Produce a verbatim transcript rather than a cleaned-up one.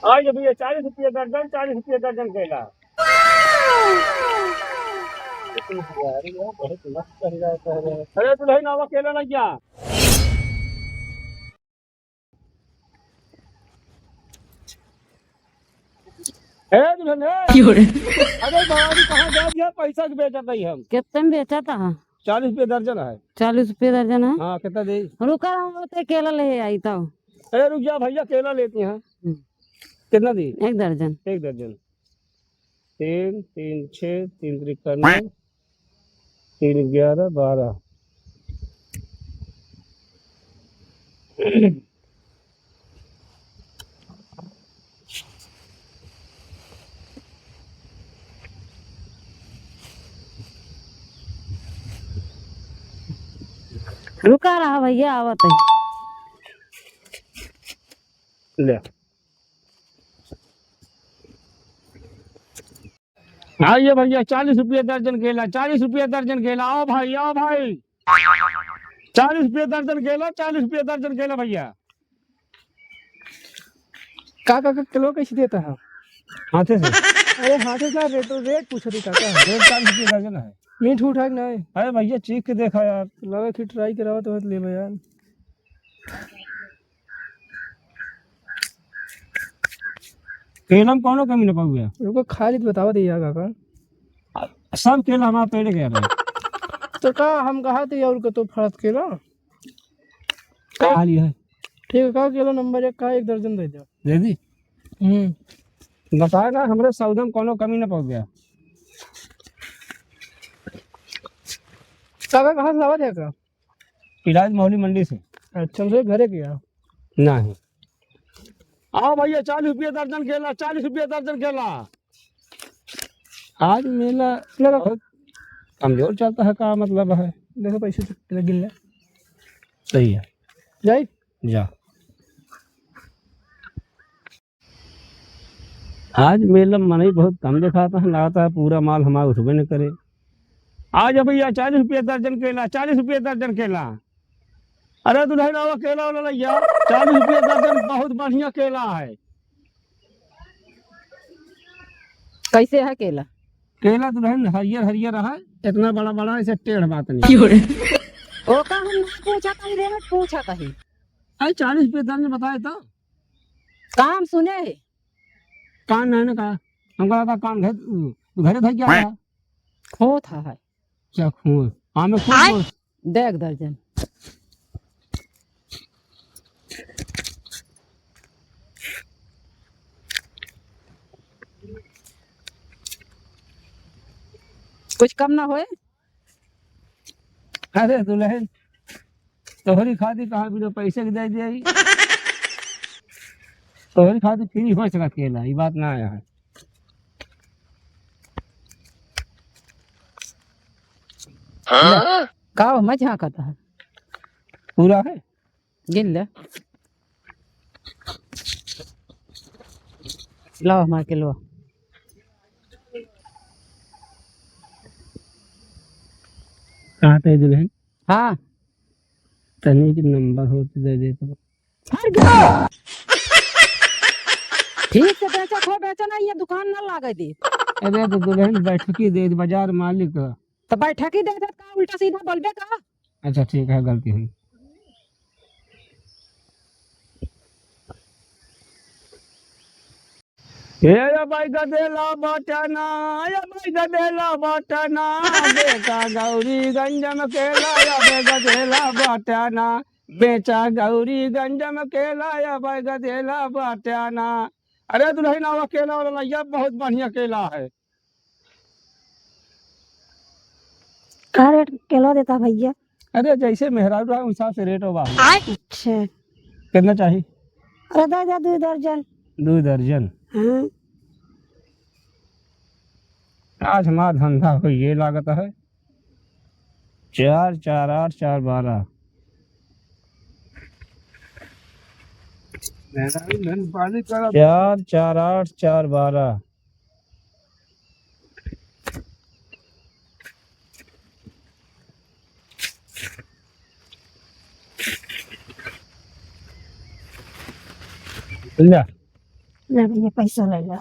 आज भैया चालीस रुपया दर्जन, चालीस रुपया दर्जन केला। अरे दुल्हन, आवा केला लइ जा। ए दुल्हन, ए। क्यों रे? अरे बाबू, कहाँ जा दिया? पैसा के बेचत हई हम। कितने में बेचत है? चालीस रुपया दर्जन है। चालीस रुपया दर्जन है? हाँ, कितना दे? रुका, होते केला ले आई तो। अरे रुक जा भैया, केला लेती हैं। हम्म। कितना दी? एक दर्जन। एक दर्जन। तीन, तीन छः, तीन त्रिक नौ, तीन ग्यारह, बारह। रुका रहा भैया, आवत है। ले। आइए भैया, चालीस रुपये दर्जन केला, चालीस रुपये दर्जन केला। आओ भाई, आओ भाई, चालीस रुपये दर्जन केला, चालीस रुपये दर्जन केला भैया। का, का, का किलो कैसे देता है? हाथे से। अरे हाथे से रेट, रेट पूछ रही काका। रेट चालीस रुपये दर्जन है। मीठ उठा के नहीं? अरे भैया, चीख के देखा यार। लगा कि ट्राई करावा तो ले यार। केला में कौनो कमी न पाऊ भैया। रुको, खा ली तो बतावा दे यार काका। सब केला हमारा पेड़ गया भाई। तो का हम कहा थे और को तो फरत केला? का हाल है? ठीक है, का केला नंबर एक का एक दर्जन दे दो। दे दी? हम्म। बताया ना, हमरे सौदा में कौनो कमी न पाऊ भैया। काका कहाँ से लावा थे का? इलाज मोहली मंडी से। अच्छा, हमसे घरे किया? नहीं। आओ भैया, चालीस रुपये दर्जन केला, चालीस रुपये दर्जन केला। आज मेला बहुत कमजोर चलता है, का मतलब है? देखो पैसे तो गिन ले। सही है। जाई? जा। आज मेला में मनई बहुत कम देखाता है, लागता है पूरा माल हमारा उठबे न करे। आज भैया चालीस रुपये दर्जन केला, चालीस रुपये दर्जन केला। अरे दुल्हन आवा केला वाला लइया, चालीस रुपये दर्जन, बहुत बढ़िया केला है। कैसे है केला? केला दुल्हन हरियर हरियर है, इतना बड़ा बड़ा, ऐसे टेढ़ बात नहीं। ओका हम ना पूछा था, रेट पूछा था ही। अरे चालीस रुपये दर्जन बताए तो। काम सुने है। कान नहीं ना का, हमको लगा कान घर, घरे था क्या? खोत है। क्या खोत? हाँ, मैं खोत आय? बोल। देख दर्जन। कुछ कम ना होए? अरे दुल्हन, तोहरी खातिर कहाँ बिना पैसे के दे दिया ई? तोहरी खातिर फ्री हो सकत केला, ई बात ना आया है। हाँ? का हो, मैं झांकत है? पूरा है? गिन ले। लाओ हमारे के लो। कहाँ पे है दुल्हन? हाँ। तनी के नंबर हो तो दे दे तो। हट गया। ठीक से बेचा खो, बेचा ना, ये दुकान ना लागे दे। अरे तो दुल्हन बैठकी दे, बाजार मालिक ह। तो बैठकी दे दे, का उल्टा सीधा बोलबे का? अच्छा ठीक है, गलती हुई। ए या भाई गदेला बाटा ना, या भाई गदेला बाटा ना, बेचा गौरीगंज में केला, या भाई गदेला बाटा ना, बेचा गौरीगंज में केला, या भाई गदेला बाटा ना। अरे दुल्हन आवा केला वाला लइया, बहुत बढ़िया केला है। का रेट केला देता भैया? अरे जैसे मेहरारू रहा, उस हिसाब से रेट होबा। अच्छा। कितना चाहिए? अरे दे दे दो दर्जन। दो दर्जन? हाँ। आज हमारा धंधा हो ये लागत है। चार चार आठ, चार बारह। चार चार आठ, चार बारह। ले। ले भैया, पैसा ले ला।